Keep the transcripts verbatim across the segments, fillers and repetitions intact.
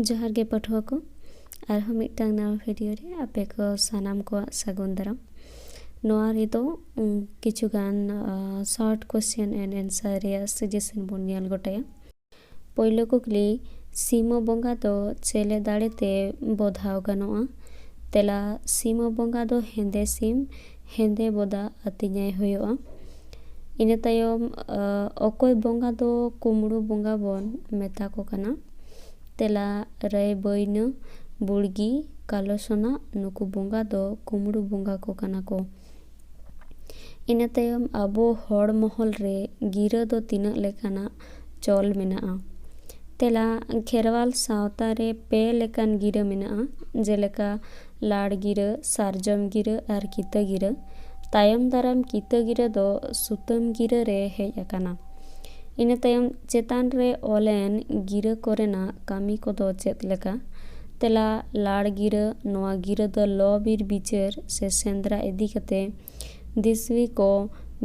ᱡᱚᱦᱟᱨ ᱜᱮ ᱯᱟᱹᱴᱷᱩᱣᱟᱹ ᱠᱚ, ᱟᱨᱦᱚᱸ ᱢᱤᱫᱴᱟᱝ ᱱᱟᱣᱟ ᱵᱷᱤᱰᱤᱭᱳ ᱨᱮ ᱟᱯᱮ ᱠᱚ ᱥᱟᱱᱟᱢ ᱠᱚᱣᱟᱜ ᱥᱟᱹᱜᱩᱱ ᱫᱟᱨᱟᱢ᱾ ᱱᱚᱣᱟ ᱨᱮᱫᱚ ᱩᱸ, ᱠᱤᱪᱷᱩ ᱜᱟᱱ ᱥᱚᱨᱴ ᱠᱚᱥᱪᱮᱱ ᱮᱱᱰ ᱮᱱᱥᱟᱨ ᱨᱮᱭᱟᱜ ᱥᱟᱡᱮᱥᱚᱱ ᱵᱚᱱ ᱧᱮᱞ ᱜᱚᱴᱟᱭᱟ᱾ ᱯᱳᱭᱞᱳ ᱠᱩᱠᱞᱤ, ᱥᱤᱢᱟᱹ ᱵᱚᱸᱜᱟ ᱫᱚ ᱪᱮᱞᱮ ᱫᱟᱲᱮ ᱛᱮ ᱵᱚᱫᱷᱟᱣ ᱜᱟᱱᱚᱜᱼᱟ? ᱛᱮᱞᱟ, ᱥᱤᱢᱟᱹ ᱵᱚᱸᱜᱟ ᱫᱚ ᱦᱮᱸᱫᱮ ᱥᱤᱢ, ᱦᱮᱸᱫᱮ ᱵᱚᱫᱟ ᱟᱹᱛᱤᱧᱟᱭ ᱦᱩᱭᱩᱜᱼᱟ᱾ ᱤᱱᱟᱹ ᱛᱟᱭᱚᱢ, ᱚᱠᱚᱭ ᱵᱚᱸᱜᱟ ᱫᱚ ᱠᱩᱢᱲᱩ ᱵᱚᱸᱜᱟ ᱵᱚᱱ ᱢᱮᱛᱟ ᱠᱚ ᱠᱟᱱᱟ? ᱛᱮᱞᱟ, ᱨᱟᱹᱭ ᱵᱟᱹᱭᱱᱟᱹ, ᱵᱩᱲᱜᱤ, ᱠᱟᱞᱚ ᱥᱚᱱᱟ, ᱱᱩᱠᱩ ᱵᱚᱸᱜᱟ ᱫᱚ ᱠᱩᱢᱲᱩ ᱵᱚᱸᱜᱟ ᱠᱚ ᱠᱟᱱᱟ ᱠᱚ᱾ ᱤᱱᱟᱹ ᱛᱟᱭᱚᱢ ᱟᱵᱚ ᱦᱚᱲ ᱢᱚᱦᱚᱞ ᱨᱮ ᱜᱤᱨᱟᱹ ᱫᱚ ᱛᱤᱱᱟᱹᱜ ᱞᱮᱠᱟᱱᱟᱜ ᱪᱚᱞ ᱢᱮᱱᱟᱜᱼᱟ? ᱛᱮᱞᱟ, ᱠᱷᱮᱨᱣᱟᱞ ᱥᱟᱶᱛᱟ ᱨᱮ ᱯᱮ ᱞᱮᱠᱟᱱ ᱜᱤᱨᱟᱹ ᱢᱮᱱᱟᱜᱼᱟ, ᱡᱮᱞᱮᱠᱟ ᱞᱟᱲ ᱜᱤᱨᱟᱹ, ᱥᱟᱨᱡᱚᱢ ᱜᱤᱨᱟᱹ ᱟᱨ ᱠᱤᱛᱟᱹ ᱜᱤᱨᱟᱹ᱾ ᱛᱟᱭᱚᱢ ᱫᱟᱨᱟᱢ ᱠᱤᱛᱟᱹ ᱜᱤᱨᱟᱹ ᱫᱚ ᱥᱩᱛᱟᱹᱢ ᱜᱤᱨᱟᱹ ᱨᱮ ᱦᱮᱡ ᱟᱠᱟᱱᱟ᱾ ᱤᱱᱟᱹ ᱛᱟᱭᱚᱢ ᱪᱮᱛᱟᱱ ᱨᱮ ᱚᱞᱮᱱ ᱜᱤᱨᱟᱹ ᱠᱚᱨᱮᱱᱟᱜ ᱠᱟᱹᱢᱤ ᱠᱚᱫᱚ ᱪᱮᱫ ᱞᱮᱠᱟ? ᱛᱮᱞᱟ, ᱞᱟᱲ ᱜᱤᱨᱟᱹ, ᱱᱚᱣᱟ ᱜᱤᱨᱟᱹ ᱫᱚ ᱞᱚ ᱵᱤᱨ ᱵᱤᱪᱟᱹᱨ ᱥᱮ ᱥᱮᱸᱫᱽᱨᱟ ᱤᱫᱤ ᱠᱟᱛᱮ ᱫᱤᱥᱣᱤ ᱠᱚ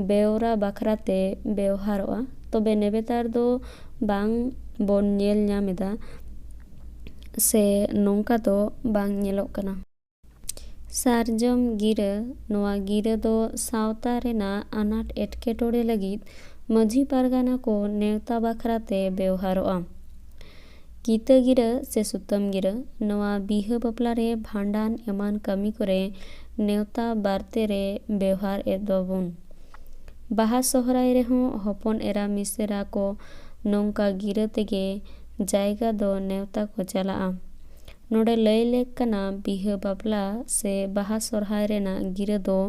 ᱵᱮᱣᱨᱟ ᱵᱟᱠᱷᱨᱟ ᱛᱮ ᱵᱮᱣᱦᱟᱨᱚᱜᱼᱟ, ᱛᱚᱵᱮ ᱱᱮᱵᱮᱛᱟᱨ ᱫᱚ ᱵᱟᱝ ᱵᱚᱱ ᱧᱮᱞ ᱧᱟᱢ ᱮᱫᱟ ᱥᱮ ᱱᱚᱝᱠᱟ ᱫᱚ ᱵᱟᱝ ᱧᱮᱞᱚᱜ ᱠᱟᱱᱟ᱾ ᱥᱟᱨᱡᱚᱢ ᱜᱤᱨᱟᱹ, ᱱᱚᱣᱟ ᱜᱤᱨᱟᱹ ᱫᱚ ᱥᱟᱶᱛᱟ ᱨᱮᱱᱟᱜ ᱟᱱᱟᱴ ᱮᱴᱠᱮᱴᱚᱬᱮ ᱞᱟᱹᱜᱤᱫ ᱢᱟᱹᱡᱷᱤ ᱯᱟᱨᱜᱟᱱᱟ ᱠᱚ ᱱᱮᱣᱛᱟ ᱵᱟᱠᱷᱨᱟ ᱛᱮ ᱵᱮᱣᱦᱟᱨᱚᱜᱼᱟ᱾ ᱠᱤᱛᱟᱹ ᱜᱤᱨᱟᱹ ᱥᱮ ᱥᱩᱛᱟᱹᱢ ᱜᱤᱨᱟᱹ, ᱱᱚᱣᱟ ᱵᱤᱦᱟᱹ ᱵᱟᱯᱞᱟ ᱨᱮ, ᱵᱷᱟᱸᱰᱟᱱ ᱮᱢᱟᱱ ᱠᱟᱹᱢᱤ ᱠᱚᱨᱮ ᱱᱮᱣᱛᱟ ᱵᱟᱨᱛᱮ ᱨᱮ ᱵᱮᱣᱦᱟᱨ ᱮᱫ ᱫᱚᱵᱚᱱ᱾ ᱵᱟᱦᱟ ᱥᱚᱦᱨᱟᱭ ᱨᱮᱦᱚᱸ ᱦᱚᱯᱚᱱ ᱮᱨᱟ ᱢᱤᱥᱮᱨᱟ ᱠᱚ ᱱᱚᱝᱠᱟ ᱜᱤᱨᱟᱹ ᱛᱮᱜᱮ ᱡᱟᱭᱜᱟ ᱫᱚ ᱱᱮᱣᱛᱟ ᱠᱚ ᱪᱟᱞᱟᱜᱼᱟ᱾ ᱱᱚᱰᱮ ᱞᱟᱹᱭ ᱞᱮᱠ ᱠᱟᱱᱟ, ᱵᱤᱦᱟᱹ ᱵᱟᱯᱞᱟ ᱥᱮ ᱵᱟᱦᱟ ᱥᱚᱨᱦᱟᱭ ᱨᱮᱱᱟᱜ ᱜᱤᱨᱟᱹ ᱫᱚ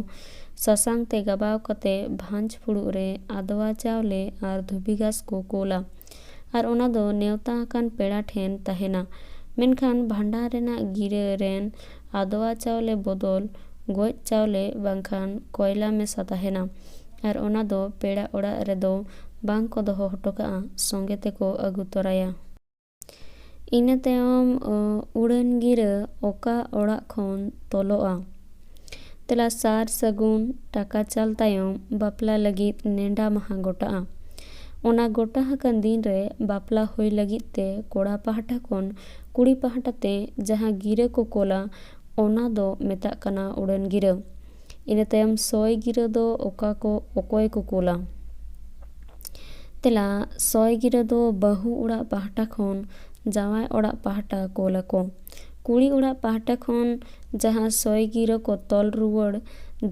ᱥᱟᱥᱟᱝ ᱛᱮ ᱜᱟᱵᱟᱣ ᱠᱟᱛᱮ ᱵᱷᱟᱸᱡᱽ ᱯᱷᱩᱲᱩᱜ ᱨᱮ ᱟᱫᱽᱣᱟ ᱪᱟᱣᱞᱮ ᱟᱨ ᱫᱷᱩᱵᱤ ᱜᱷᱟᱥ ᱠᱚ ᱠᱳᱞᱟ, ᱟᱨ ᱚᱱᱟ ᱫᱚ ᱱᱮᱣᱛᱟ ᱟᱠᱟᱱ ᱯᱮᱲᱟ ᱴᱷᱮᱱ ᱛᱟᱦᱮᱱᱟ᱾ ᱢᱮᱱᱠᱷᱟᱱ ᱵᱷᱟᱸᱰᱟᱱ ᱨᱮᱱᱟᱜ ᱜᱤᱨᱟᱹ ᱨᱮᱱ ᱟᱫᱽᱣᱟ ᱪᱟᱣᱞᱮ ᱵᱚᱫᱚᱞ ᱜᱚᱡ ᱪᱟᱣᱞᱮ ᱵᱟᱝᱠᱷᱟᱱ ᱠᱚᱭᱞᱟ ᱢᱮᱥᱟ ᱛᱟᱦᱮᱱᱟ, ᱟᱨ ᱚᱱᱟ ᱫᱚ ᱯᱮᱲᱟ ᱚᱲᱟᱜ ᱨᱮᱫᱚ ᱵᱟᱝ ᱠᱚ ᱫᱚᱦᱚ ᱦᱚᱴᱚ ᱠᱟᱜᱼᱟ, ᱥᱚᱸᱜᱮ ᱛᱮᱠᱚ ᱟᱹᱜᱩ ᱛᱚᱨᱟᱭᱟ᱾ ᱤᱱᱟᱹ ᱛᱟᱭᱚᱢ, ᱚ, ᱩᱰᱟᱹᱱ ᱜᱤᱨᱟᱹ ᱚᱠᱟ ᱚᱲᱟᱜ ᱠᱷᱚᱱ ᱛᱚᱞᱚᱜᱼᱟ? ᱛᱮᱞᱟ, ᱥᱟᱨ ᱥᱟᱹᱜᱩᱱ ᱴᱟᱠᱟ ᱪᱟᱞ ᱛᱟᱭᱚᱢ ᱵᱟᱯᱞᱟ ᱞᱟᱹᱜᱤᱫ ᱱᱮᱰᱟ ᱢᱟᱦᱟ ᱜᱚᱴᱟᱜᱼᱟ᱾ ᱚᱱᱟ ᱜᱚᱴᱟ ᱟᱠᱟᱱ ᱫᱤᱱ ᱨᱮ ᱵᱟᱯᱞᱟ ᱦᱩᱭ ᱞᱟᱹᱜᱤᱫ ᱛᱮ ᱠᱚᱲᱟ ᱯᱟᱦᱴᱟ ᱠᱷᱚᱱ ᱠᱩᱲᱤ ᱯᱟᱦᱴᱟ ᱛᱮ ᱡᱟᱦᱟᱸ ᱜᱤᱨᱟᱹ ᱠᱚ ᱠᱳᱞᱟ, ᱚᱱᱟ ᱫᱚ ᱢᱮᱛᱟᱜ ᱠᱟᱱᱟ ᱩᱰᱟᱹᱱ ᱜᱤᱨᱟᱹ᱾ ᱤᱱᱟᱹ ᱛᱟᱭᱚᱢ ᱥᱚᱭ ᱜᱤᱨᱟᱹ ᱫᱚ ᱚᱠᱟ ᱠᱚ, ᱚᱠᱚᱭ ᱠᱚ ᱠᱳᱞᱟ? ᱛᱮᱞᱟ, ᱥᱚᱭ ᱜᱤᱨᱟᱹ ᱫᱚ ᱵᱟᱹᱦᱩ ᱚᱲᱟᱜ ᱯᱟᱦᱴᱟ ᱠᱷᱚᱱ ᱡᱟᱶᱟᱭ ᱚᱲᱟᱜ ᱯᱟᱦᱴᱟ ᱠᱳᱞ ᱟᱠᱚ᱾ ᱠᱩᱲᱤ ᱚᱲᱟᱜ ᱯᱟᱦᱴᱟ ᱠᱷᱚᱱ ᱡᱟᱦᱟᱸ ᱥᱚᱭ ᱜᱤᱨᱟᱹ ᱠᱚ ᱛᱚᱞ ᱨᱩᱣᱟᱹᱲ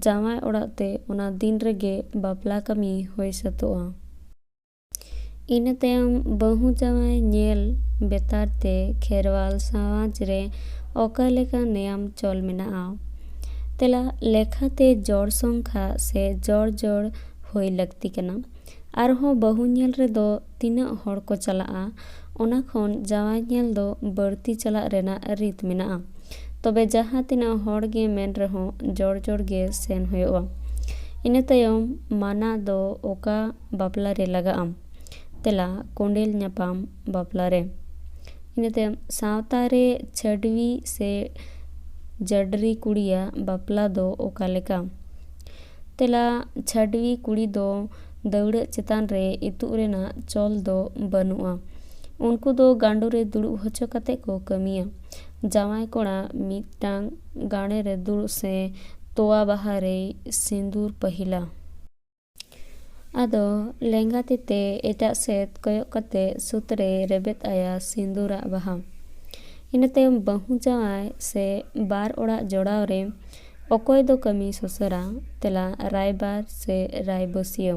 ᱡᱟᱶᱟᱭ ᱚᱲᱟᱜ ᱛᱮ, ᱚᱱᱟ ᱫᱤᱱ ᱨᱮᱜᱮ ᱵᱟᱯᱞᱟ ᱠᱟᱹᱢᱤ ᱦᱩᱭ ᱥᱟᱹᱛᱚᱜᱼᱟ᱾ ᱤᱱᱟᱹ ᱛᱟᱭᱚᱢ ᱵᱟᱹᱦᱩ ᱡᱟᱶᱟᱭ ᱧᱮᱞ ᱵᱮᱛᱟᱨ ᱛᱮ ᱠᱷᱮᱨᱣᱟᱞ ᱥᱚᱢᱟᱡᱽ ᱨᱮ ᱚᱠᱟ ᱞᱮᱠᱟ ᱱᱮᱭᱟᱢ ᱪᱚᱞ ᱢᱮᱱᱟᱜᱼᱟ? ᱛᱮᱞᱟ, ᱞᱮᱠᱷᱟᱛᱮ ᱡᱚᱲ ᱥᱚᱝᱠᱷᱟ ᱥᱮ ᱡᱚᱲ ᱡᱚᱲ ᱦᱩᱭ ᱞᱟᱹᱠᱛᱤ ᱠᱟᱱᱟ᱾ ᱟᱨᱦᱚᱸ ᱵᱟᱹᱦᱩ ᱧᱮᱞ ᱨᱮᱫᱚ ᱛᱤᱱᱟᱹᱜ ᱦᱚᱲ ᱠᱚ ᱪᱟᱞᱟᱜᱼᱟ, ᱚᱱᱟ ᱠᱷᱚᱱ ᱡᱟᱶᱟᱭ ᱧᱮᱞ ᱫᱚ ᱵᱟᱹᱲᱛᱤ ᱪᱟᱞᱟᱜ ᱨᱮᱱᱟᱜ ᱨᱤᱛ ᱢᱮᱱᱟᱜᱼᱟ᱾ ᱛᱚᱵᱮ ᱡᱟᱦᱟᱸ ᱛᱤᱱᱟᱹᱜ ᱦᱚᱲ ᱜᱮ ᱢᱮᱱ ᱨᱮᱦᱚᱸ ᱡᱚᱲ ᱡᱚᱲ ᱜᱮ ᱥᱮᱱ ᱦᱩᱭᱩᱜᱼᱟ᱾ ᱤᱱᱟᱹ ᱛᱟᱭᱚᱢ ᱢᱟᱱᱟ ᱫᱚ ᱚᱠᱟ ᱵᱟᱯᱞᱟ ᱨᱮ ᱞᱟᱜᱟᱜᱼᱟ? ᱛᱮᱞᱟ, ᱠᱚᱸᱰᱮᱞ ᱧᱟᱯᱟᱢ ᱵᱟᱯᱞᱟ ᱨᱮ᱾ ᱤᱱᱟᱹ ᱛᱟᱭᱚᱢ ᱥᱟᱶᱛᱟ ᱨᱮ ᱪᱷᱟᱹᱰᱣᱤ ᱥᱮ ᱡᱟᱰᱨᱤ ᱠᱩᱲᱤᱭᱟᱜ ᱵᱟᱯᱞᱟ ᱫᱚ ᱚᱠᱟ ᱞᱮᱠᱟ? ᱛᱮᱞᱟ, ᱪᱷᱟᱹᱰᱣᱤ ᱠᱩᱲᱤ ᱫᱚ ᱫᱟᱹᱣᱲᱟᱹᱜ ᱪᱮᱛᱟᱱ ᱨᱮ ᱤᱛᱩᱜ ᱨᱮᱱᱟᱜ ᱪᱚᱞ ᱫᱚ ᱵᱟᱹᱱᱩᱜᱼᱟ᱾ ᱩᱱᱠᱩ ᱫᱚ ᱜᱟᱸᱰᱳ ᱨᱮ ᱫᱩᱲᱩᱵ ᱦᱚᱪᱚ ᱠᱟᱛᱮ ᱠᱚ ᱠᱟᱹᱢᱤᱭᱟ᱾ ᱡᱟᱶᱟᱭ ᱠᱚᱲᱟ ᱢᱤᱫᱴᱟᱝ ᱜᱟᱸᱰᱮ ᱨᱮ ᱫᱩᱲᱩᱵ ᱥᱮ ᱛᱚᱣᱟ ᱵᱟᱦᱟ ᱨᱮᱭ ᱥᱤᱸᱫᱩᱨ ᱯᱟᱹᱦᱤᱞᱟ᱾ ᱟᱫᱚ ᱞᱮᱸᱜᱟ ᱛᱤ ᱛᱮ ᱮᱴᱟᱜ ᱥᱮᱫ ᱠᱚᱭᱚᱜ ᱠᱟᱛᱮ ᱥᱩᱫ ᱨᱮ ᱨᱮᱵᱮᱫ ᱟᱭᱟ ᱥᱤᱸᱫᱩᱨᱟᱜ ᱵᱟᱦᱟ᱾ ᱤᱱᱟᱹ ᱛᱟᱭᱚᱢ ᱵᱟᱹᱦᱩ ᱡᱟᱶᱟᱭ ᱥᱮ ᱵᱟᱨ ᱚᱲᱟᱜ ᱡᱚᱲᱟᱣ ᱨᱮ ᱚᱠᱚᱭ ᱫᱚ ᱠᱟᱹᱢᱤ ᱥᱩᱥᱟᱹᱨᱟ? ᱛᱮᱞᱟ, ᱨᱟᱭᱵᱟᱨ ᱥᱮ ᱨᱟᱭᱵᱟᱹᱥᱤᱭᱟᱹ᱾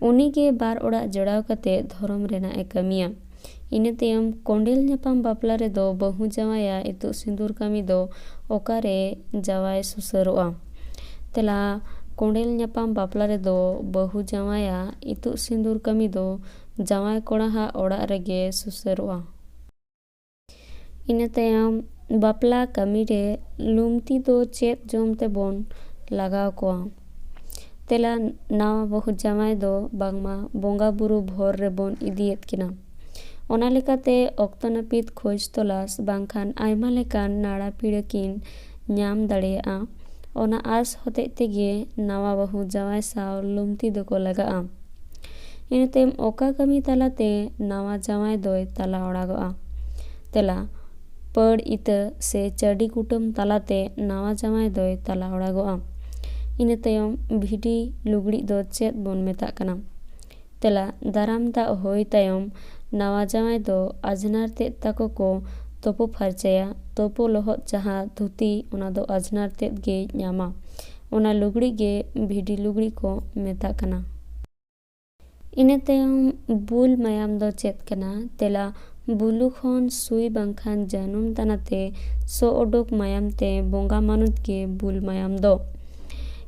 ᱩᱱᱤ ᱜᱮ ᱵᱟᱨ ᱚᱲᱟᱜ ᱡᱚᱲᱟᱣ ᱠᱟᱛᱮ ᱫᱷᱚᱨᱚᱢ ᱨᱮᱱᱟᱜ ᱮ ᱠᱟᱹᱢᱤᱭᱟ᱾ ᱤᱱᱟᱹ ᱛᱟᱭᱚᱢ ᱠᱚᱸᱰᱮᱞ ᱧᱟᱯᱟᱢ ᱵᱟᱯᱞᱟ ᱨᱮᱫᱚ ᱵᱟᱹᱦᱩ ᱡᱟᱶᱟᱭᱟᱜ ᱤᱛᱩᱫ ᱥᱤᱸᱫᱩᱨ ᱠᱟᱹᱢᱤ ᱫᱚ ᱚᱠᱟᱨᱮ ᱡᱟᱶᱟᱭ ᱥᱩᱥᱟᱹᱨᱚᱜᱼᱟ? ᱛᱮᱞᱟ, ᱠᱚᱸᱰᱮᱞ ᱧᱟᱯᱟᱢ ᱵᱟᱯᱞᱟ ᱨᱮᱫᱚ ᱵᱟᱹᱦᱩ ᱡᱟᱶᱟᱭᱟᱜ ᱤᱛᱩᱫ ᱥᱤᱸᱫᱩᱨ ᱠᱟᱹᱢᱤ ᱫᱚ ᱡᱟᱶᱟᱭ ᱠᱚᱲᱟ ᱦᱟᱜ ᱚᱲᱟᱜ ᱨᱮᱜᱮ ᱥᱩᱥᱟᱹᱨᱚᱜᱼᱟ᱾ ᱤᱱᱟᱹ ᱛᱟᱭᱚᱢ ᱵᱟᱯᱞᱟ ᱠᱟᱹᱢᱤ ᱨᱮ ᱞᱩᱢᱛᱤ ᱫᱚ ᱪᱮᱫ ᱡᱚᱢ ᱛᱮᱵᱚᱱ ᱞᱟᱜᱟᱣ ᱠᱚᱣᱟ? ᱛᱮᱞᱟ, ᱱᱟᱣᱟ ᱵᱟᱹᱦᱩ ᱡᱟᱶᱟᱭ ᱫᱚ ᱵᱟᱝᱢᱟ ᱵᱚᱸᱜᱟ ᱵᱩᱨᱩ ᱵᱷᱚᱨ ᱨᱮᱵᱚᱱ ᱤᱫᱤᱭᱮᱫ ᱠᱤᱱᱟ᱾ ᱚᱱᱟ ᱞᱮᱠᱟᱛᱮ ᱚᱠᱛᱚ ᱱᱟᱹᱯᱤᱛ ᱠᱷᱚᱡᱽ ᱛᱚᱞᱟᱥ ᱵᱟᱝᱠᱷᱟᱱ ᱟᱭᱢᱟ ᱞᱮᱠᱟᱱ ᱱᱟᱲᱟ ᱯᱤᱲᱟᱹ ᱠᱤᱱ ᱧᱟᱢ ᱫᱟᱲᱮᱭᱟᱜᱼᱟ᱾ ᱚᱱᱟ ᱟᱸᱥ ᱦᱚᱛᱮᱡ ᱛᱮᱜᱮ ᱱᱟᱣᱟ ᱵᱟᱹᱦᱩ ᱡᱟᱶᱟᱭ ᱥᱟᱶ ᱞᱩᱢᱛᱤ ᱫᱚᱠᱚ ᱞᱟᱜᱟᱜᱼᱟ᱾ ᱤᱱᱟᱹ ᱛᱟᱭᱚᱢ ᱚᱠᱟ ᱠᱟᱹᱢᱤ ᱛᱟᱞᱟᱛᱮ ᱱᱟᱣᱟ ᱡᱟᱶᱟᱭ ᱫᱚᱭ ᱛᱟᱞᱟ ᱚᱲᱟᱜᱚᱜᱼᱟ? ᱛᱮᱞᱟ, ᱯᱟᱹᱲ ᱤᱛᱟᱹ ᱥᱮ ᱪᱟᱹᱰᱤ ᱠᱩᱴᱟᱹᱢ ᱛᱟᱞᱟᱛᱮ ᱱᱟᱣᱟ ᱡᱟᱶᱟᱭ ᱫᱚᱭ ᱛᱟᱞᱟ ᱚᱲᱟᱜᱚᱜᱼᱟ᱾ ᱤᱱᱟᱹ ᱛᱟᱭᱚᱢ ᱵᱷᱤᱰᱤ ᱞᱩᱜᱽᱲᱤᱡ ᱫᱚ ᱪᱮᱫ ᱵᱚᱱ ᱢᱮᱛᱟᱜ ᱠᱟᱱᱟ? ᱛᱮᱞᱟ, ᱫᱟᱨᱟᱢ ᱫᱟᱜ ᱦᱩᱭ ᱛᱟᱭᱚᱢ ᱱᱟᱣᱟ ᱡᱟᱶᱟᱭ ᱫᱚ ᱟᱡᱷᱱᱟᱨ ᱛᱮᱫ ᱛᱟᱠᱚ ᱠᱚ ᱛᱳᱯᱳ ᱯᱷᱟᱨᱪᱟᱭᱟ᱾ ᱛᱳᱯᱳ ᱞᱚᱦᱚᱫ ᱡᱟᱦᱟᱸ ᱫᱷᱩᱛᱤ, ᱚᱱᱟ ᱫᱚ ᱟᱡᱷᱱᱟᱨ ᱛᱮᱫ ᱜᱮᱭ ᱧᱟᱢᱟ᱾ ᱚᱱᱟ ᱞᱩᱜᱽᱲᱤᱡ ᱜᱮ ᱵᱷᱤᱰᱤ ᱞᱩᱜᱽᱲᱤᱡ ᱠᱚ ᱢᱮᱛᱟᱜ ᱠᱟᱱᱟ᱾ ᱤᱱᱟᱹ ᱛᱟᱭᱚᱢ ᱵᱩᱞ ᱢᱟᱭᱟᱢ ᱫᱚ ᱪᱮᱫ ᱠᱟᱱᱟ? ᱛᱮᱞᱟ, ᱵᱩᱞᱩ ᱠᱷᱚᱱ ᱥᱩᱭ ᱵᱟᱝᱠᱷᱟᱱ ᱡᱟᱹᱱᱩᱢ ᱫᱟᱱᱟ ᱛᱮ ᱥᱚ ᱚᱰᱚᱠ ᱢᱟᱭᱟᱢ ᱛᱮ ᱵᱚᱸᱜᱟ ᱢᱟᱱᱚᱛ ᱜᱮ ᱵᱩᱞ ᱢᱟᱭᱟᱢ ᱫᱚ᱾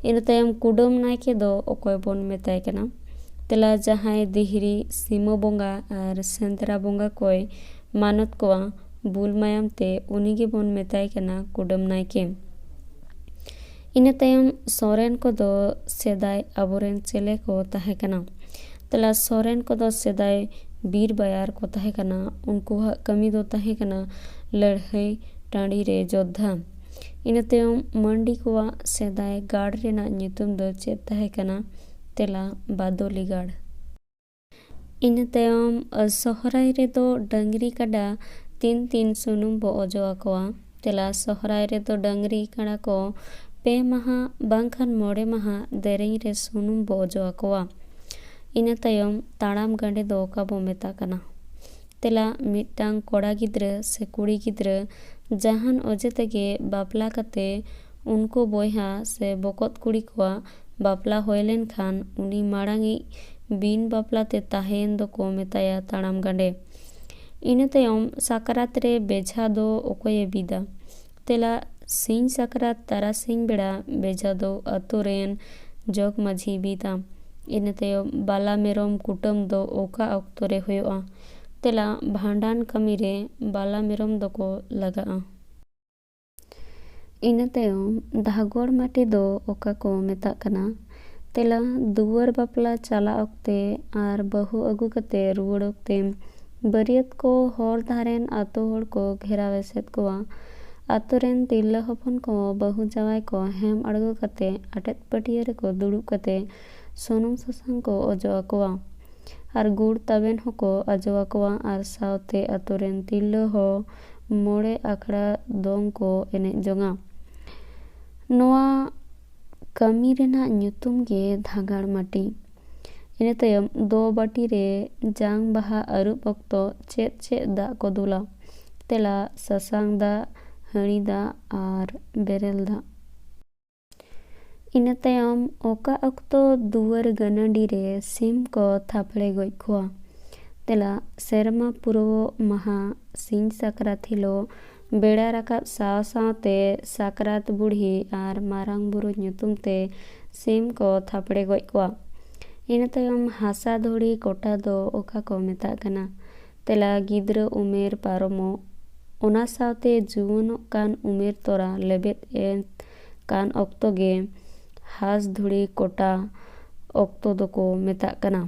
ᱤᱱᱟᱹ ᱛᱟᱭᱚᱢ ᱠᱩᱰᱟᱹᱢ ᱱᱟᱭᱠᱮ ᱫᱚ ᱚᱠᱚᱭ ᱵᱚᱱ ᱢᱮᱛᱟᱭ ᱠᱟᱱᱟ? ᱛᱮᱞᱟ, ᱡᱟᱦᱟᱸᱭ ᱫᱤᱦᱨᱤ, ᱥᱤᱢᱟᱹ ᱵᱚᱸᱜᱟ ᱟᱨ ᱥᱮᱸᱫᱽᱨᱟ ᱵᱚᱸᱜᱟ ᱠᱚᱭ ᱢᱟᱱᱚᱛ ᱠᱚᱣᱟ, ᱵᱩᱞ ᱢᱟᱭᱟᱢ ᱛᱮ, ᱩᱱᱤ ᱜᱮᱵᱚᱱ ᱢᱮᱛᱟᱭ ᱠᱟᱱᱟ ᱠᱩᱰᱟᱹᱢ ᱱᱟᱭᱠᱮ᱾ ᱤᱱᱟᱹ ᱛᱟᱭᱚᱢ ᱥᱚᱨᱮᱱ ᱠᱚᱫᱚ ᱥᱮᱫᱟᱭ ᱟᱵᱚᱨᱮᱱ ᱪᱮᱞᱮ ᱠᱚ ᱛᱟᱦᱮᱸ ᱠᱟᱱᱟ? ᱛᱮᱞᱟ, ᱥᱚᱨᱮᱱ ᱠᱚᱫᱚ ᱥᱮᱫᱟᱭ ᱵᱤᱨ ᱵᱟᱭᱟᱨ ᱠᱚ ᱛᱟᱦᱮᱸ ᱠᱟᱱᱟ᱾ ᱩᱱᱠᱩᱣᱟᱜ ᱠᱟᱹᱢᱤ ᱫᱚ ᱛᱟᱦᱮᱸ ᱠᱟᱱᱟ ᱞᱟᱹᱲᱦᱟᱹᱭ ᱴᱟᱺᱰᱤ ᱨᱮ ᱡᱳᱫᱽᱫᱷᱟ᱾ ᱤᱱᱟᱹ ᱛᱟᱭᱚᱢ ᱢᱟᱹᱱᱰᱤ ᱠᱚᱣᱟᱜ ᱥᱮᱫᱟᱭ ᱜᱟᱲ ᱨᱮᱱᱟᱜ ᱧᱩᱛᱩᱢ ᱫᱚ ᱪᱮᱫ ᱛᱟᱦᱮᱸ ᱠᱟᱱᱟ? ᱛᱮᱞᱟ, ᱵᱟᱫᱚᱞᱤ ᱜᱟᱲ᱾ ᱤᱱᱟᱹ ᱛᱟᱭᱚᱢ, ᱥᱚᱦᱨᱟᱭ ᱨᱮᱫᱚ ᱰᱟᱹᱝᱨᱤ ᱠᱟᱰᱟ ᱛᱤᱱ ᱛᱤᱱ ᱥᱩᱱᱩᱢ ᱵᱚ ᱚᱡᱚ ᱟᱠᱚᱣᱟ? ᱛᱮᱞᱟ, ᱥᱚᱦᱨᱟᱭ ᱨᱮᱫᱚ ᱰᱟᱹᱝᱨᱤ ᱠᱟᱰᱟ ᱠᱚ ᱯᱮ ᱢᱟᱦᱟ ᱵᱟᱝᱠᱷᱟᱱ ᱢᱚᱬᱮ ᱢᱟᱦᱟ ᱫᱮᱨᱮᱧ ᱨᱮ ᱥᱩᱱᱩᱢ ᱵᱚ ᱚᱡᱚ ᱟᱠᱚᱣᱟ᱾ ᱤᱱᱟᱹ ᱛᱟᱭᱚᱢ, ᱛᱟᱲᱟᱢ ᱜᱟᱸᱰᱮ ᱫᱚ ᱚᱠᱟ ᱵᱚ ᱢᱮᱛᱟᱜ ᱠᱟᱱᱟ? ᱛᱮᱞᱟ, ᱢᱤᱫᱴᱟᱝ ᱠᱚᱲᱟ ᱜᱤᱫᱽᱨᱟᱹ ᱥᱮ ᱠᱩᱲᱤ ᱜᱤᱫᱽᱨᱟᱹ ᱡᱟᱦᱟᱱ ᱚᱡᱮ ᱛᱮᱜᱮ ᱵᱟᱯᱞᱟ ᱠᱟᱛᱮ ᱩᱱᱠᱩ ᱵᱚᱭᱦᱟ ᱥᱮ ᱵᱚᱠᱚᱛ ᱠᱩᱲᱤ ᱠᱚᱣᱟᱜ ᱵᱟᱯᱞᱟ ᱦᱩᱭ ᱞᱮᱱᱠᱷᱟᱱ ᱩᱱᱤ ᱢᱟᱲᱟᱝᱤᱡ ᱵᱤᱱ ᱵᱟᱯᱞᱟ ᱛᱮ ᱛᱟᱦᱮᱸᱭᱮᱱ ᱫᱚᱠᱚ ᱢᱮᱛᱟᱭᱟ ᱛᱟᱲᱟᱢ ᱜᱟᱸᱰᱮ᱾ ᱤᱱᱟᱹ ᱛᱟᱭᱚᱢ ᱥᱟᱠᱨᱟᱛ ᱨᱮ ᱵᱮᱡᱷᱟ ᱫᱚ ᱚᱠᱚᱭᱮ ᱵᱤᱫᱟ? ᱛᱮᱞᱟ, ᱥᱤᱧ ᱥᱟᱠᱨᱟᱛ ᱛᱟᱨᱟᱥᱤᱧ ᱵᱮᱲᱟ ᱵᱮᱡᱷᱟ ᱫᱚ ᱟᱛᱳ ᱨᱮᱱ ᱡᱚᱜᱽ ᱢᱟᱹᱡᱷᱤᱭ ᱵᱤᱫᱟ᱾ ᱤᱱᱟᱹ ᱛᱟᱭᱚᱢ ᱵᱟᱞᱟ ᱢᱮᱨᱚᱢ ᱠᱩᱴᱟᱹᱢ ᱫᱚ ᱚᱠᱟ ᱚᱠᱛᱚ ᱨᱮ ᱦᱩᱭᱩᱜᱼᱟ? ᱛᱮᱞᱟ, ᱵᱷᱟᱸᱰᱟᱱ ᱠᱟᱹᱢᱤ ᱨᱮ ᱵᱟᱞᱟ ᱢᱮᱨᱚᱢ ᱫᱚᱠᱚ ᱞᱟᱜᱟᱜᱼᱟ᱾ ᱤᱱᱟᱹ ᱛᱟᱭᱚᱢ ᱫᱷᱟᱜᱚᱲ ᱢᱟᱹᱴᱤ ᱫᱚ ᱚᱠᱟ ᱠᱚ ᱢᱮᱛᱟᱜ ᱠᱟᱱᱟ? ᱛᱮᱞᱟ, ᱫᱩᱣᱟᱹᱨ ᱵᱟᱯᱞᱟ ᱪᱟᱞᱟᱜ ᱚᱠᱛᱮ ᱟᱨ ᱵᱟᱹᱦᱩ ᱟᱹᱜᱩ ᱠᱟᱛᱮ ᱨᱩᱣᱟᱹᱲ ᱚᱠᱛᱮ ᱵᱟᱹᱨᱭᱟᱹᱛ ᱠᱚ ᱦᱚᱨ ᱫᱷᱟᱨᱮᱱ ᱟᱛᱳ ᱦᱚᱲ ᱠᱚ ᱜᱷᱮᱨᱟᱣ ᱮᱥᱮᱫ ᱠᱚᱣᱟ᱾ ᱟᱛᱳ ᱨᱮᱱ ᱛᱤᱨᱞᱟᱹ ᱦᱚᱯᱚᱱ ᱠᱚ ᱵᱟᱹᱦᱩ ᱡᱟᱶᱟᱭ ᱠᱚ ᱦᱮᱢ ᱟᱬᱜᱚ ᱠᱟᱛᱮ ᱟᱴᱮᱫ ᱯᱟᱹᱴᱭᱟᱹ ᱨᱮᱠᱚ ᱫᱩᱲᱩᱵ ᱠᱟᱛᱮ ᱥᱩᱱᱩᱢ ᱥᱟᱥᱟᱝ ᱠᱚ ᱚᱡᱚᱜ ᱟᱠᱚᱣᱟ᱾ ᱟᱨ ᱜᱩᱲ ᱛᱟᱵᱮᱱ ᱦᱚᱸᱠᱚ ᱟᱡᱚ ᱟᱠᱚᱣᱟ ᱟᱨ ᱥᱟᱶᱛᱮ ᱟᱛᱳ ᱨᱮᱱ ᱛᱤᱨᱞᱟᱹ ᱦᱚᱸ ᱢᱚᱬᱮ ᱟᱠᱷᱲᱟ ᱫᱚᱝ ᱠᱚ ᱮᱱᱮᱡ ᱡᱚᱝᱟ᱾ ᱱᱚᱣᱟ ᱠᱟᱹᱢᱤ ᱨᱮᱱᱟᱜ ᱧᱩᱛᱩᱢ ᱜᱮ ᱫᱷᱟᱸᱜᱟᱲ ᱢᱟᱹᱴᱤ᱾ ᱤᱱᱟᱹ ᱛᱟᱭᱚᱢ ᱫᱚ ᱵᱟᱹᱴᱤ ᱨᱮ ᱡᱟᱝ ᱵᱟᱦᱟ ᱟᱹᱨᱩᱵ ᱚᱠᱛᱚ ᱪᱮᱫ ᱪᱮᱫ ᱫᱟᱜ ᱠᱚ ᱫᱩᱞᱟ? ᱛᱮᱞᱟ, ᱥᱟᱥᱟᱝ ᱫᱟᱜ, ᱦᱟᱺᱲᱤ ᱫᱟᱜ ᱟᱨ ᱵᱮᱨᱮᱞ ᱫᱟᱜ᱾ ᱤᱱᱟᱹ ᱛᱟᱭᱚᱢ ᱚᱠᱟ ᱚᱠᱛᱚ ᱫᱩᱣᱟᱹᱨ ᱜᱟᱹᱱᱟᱰᱤ ᱨᱮ ᱥᱤᱢ ᱠᱚ ᱛᱷᱟᱯᱲᱮ ᱜᱚᱡ ᱠᱚᱣᱟ? ᱛᱮᱞᱟ, ᱥᱮᱨᱢᱟ ᱯᱩᱨᱟᱹᱣᱚᱜ ᱢᱟᱦᱟ ᱥᱤᱧ ᱥᱟᱠᱨᱟᱛ ᱦᱤᱞᱳᱜ ᱵᱮᱲᱟ ᱨᱟᱠᱟᱵ ᱥᱟᱶ ᱥᱟᱶᱛᱮ ᱥᱟᱠᱨᱟᱛ ᱵᱩᱲᱦᱤ ᱟᱨ ᱢᱟᱨᱟᱝ ᱵᱩᱨᱩ ᱧᱩᱛᱩᱢ ᱛᱮ ᱥᱤᱢ ᱠᱚ ᱛᱷᱟᱯᱲᱮ ᱜᱚᱡ ᱠᱚᱣᱟ᱾ ᱤᱱᱟᱹ ᱛᱟᱭᱚᱢ ᱦᱟᱥᱟ ᱫᱷᱩᱲᱤ ᱠᱚᱴᱟ ᱫᱚ ᱚᱠᱟ ᱠᱚ ᱢᱮᱛᱟᱜ ᱠᱟᱱᱟ? ᱛᱮᱞᱟ, ᱜᱤᱫᱽᱨᱟᱹ ᱩᱢᱮᱨ ᱯᱟᱨᱚᱢᱚᱜ, ᱚᱱᱟ ᱥᱟᱶᱛᱮ ᱡᱩᱣᱟᱹᱱᱚᱜ ᱠᱟᱱ ᱩᱢᱮᱨ ᱛᱚᱨᱟ ᱞᱮᱵᱮᱫ ᱮᱱ ᱠᱟᱱ ᱚᱠᱛᱚ ᱜᱮ ᱦᱟᱥ ᱫᱷᱩᱲᱤ ᱠᱚᱴᱟ ᱚᱠᱛᱚ ᱫᱚᱠᱚ ᱢᱮᱛᱟᱜ ᱠᱟᱱᱟ᱾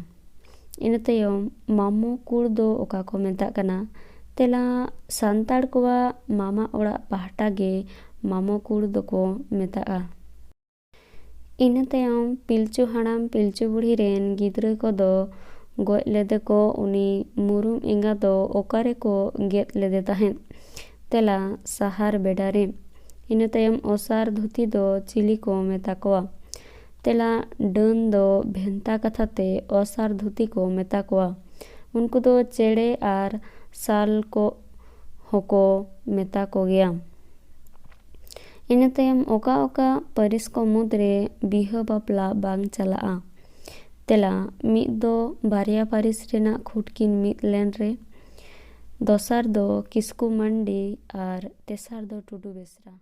ᱤᱱᱟᱹ ᱛᱟᱭᱚᱢ ᱢᱟᱢᱚ ᱠᱩᱲ ᱫᱚ ᱚᱠᱟ ᱠᱚ ᱢᱮᱛᱟᱜ ᱠᱟᱱᱟ? ᱛᱮᱞᱟ, ᱥᱟᱱᱛᱟᱲ ᱠᱚᱣᱟᱜ ᱢᱟᱢᱟ ᱚᱲᱟᱜ ᱯᱟᱦᱴᱟ ᱜᱮ ᱢᱟᱢᱚ ᱠᱩᱲ ᱫᱚᱠᱚ ᱢᱮᱛᱟᱜᱼᱟ᱾ ᱤᱱᱟᱹ ᱛᱟᱭᱚᱢ ᱯᱤᱞᱪᱩ ᱦᱟᱲᱟᱢ ᱯᱤᱞᱪᱩ ᱵᱩᱲᱦᱤ ᱨᱮᱱ ᱜᱤᱫᱽᱨᱟᱹ ᱠᱚᱫᱚ ᱜᱚᱡ ᱞᱮᱫᱮ ᱠᱚ ᱩᱱᱤ ᱢᱩᱨᱩᱢ ᱮᱸᱜᱟ ᱫᱚ ᱚᱠᱟ ᱨᱮᱠᱚ ᱜᱮᱫ ᱞᱮᱫᱮ ᱛᱟᱦᱮᱸᱫ? ᱛᱮᱞᱟ, ᱥᱟᱦᱟᱨ ᱵᱮᱰᱟ ᱨᱮ᱾ ᱤᱱᱟᱹ ᱛᱟᱭᱚᱢ ᱚᱥᱟᱨ ᱫᱷᱩᱛᱤ ᱫᱚ ᱪᱤᱞᱤ ᱠᱚ ᱢᱮᱛᱟ ᱠᱚᱣᱟ? ᱛᱮᱞᱟ, ᱰᱟᱹᱱ ᱫᱚ ᱵᱷᱮᱱᱛᱟ ᱠᱟᱛᱷᱟ ᱛᱮ ᱚᱥᱟᱨ ᱫᱷᱩᱛᱤ ᱠᱚ ᱢᱮᱛᱟ ᱠᱚᱣᱟ᱾ ᱩᱱᱠᱩ ᱫᱚ ᱪᱮᱬᱮ ᱟᱨ ᱥᱟᱞ ᱠᱚ ᱦᱚᱸᱠᱚ ᱢᱮᱛᱟ ᱠᱚᱜᱮᱭᱟ᱾ ᱤᱱᱟᱹ ᱛᱟᱭᱚᱢ ᱚᱠᱟ ᱚᱠᱟ ᱯᱟᱹᱨᱤᱥ ᱠᱚ ᱢᱩᱫᱽᱨᱮ ᱵᱤᱦᱟᱹ ᱵᱟᱯᱞᱟ ᱵᱟᱝ ᱪᱟᱞᱟᱜᱼᱟ? ᱛᱮᱞᱟ, ᱢᱤᱫ ᱫᱚ ᱵᱟᱨᱭᱟ ᱯᱟᱹᱨᱤᱥ ᱨᱮᱱᱟᱜ ᱠᱷᱩᱸᱴ ᱠᱤᱱ ᱢᱤᱫ ᱞᱮᱱ ᱨᱮ, ᱫᱚᱥᱟᱨ ᱫᱚ ᱠᱤᱥᱠᱩ ᱢᱟᱱᱰᱤ ᱟᱨ ᱛᱮᱥᱟᱨ ᱫᱚ ᱴᱩᱰᱩ ᱵᱮᱥᱨᱟ᱾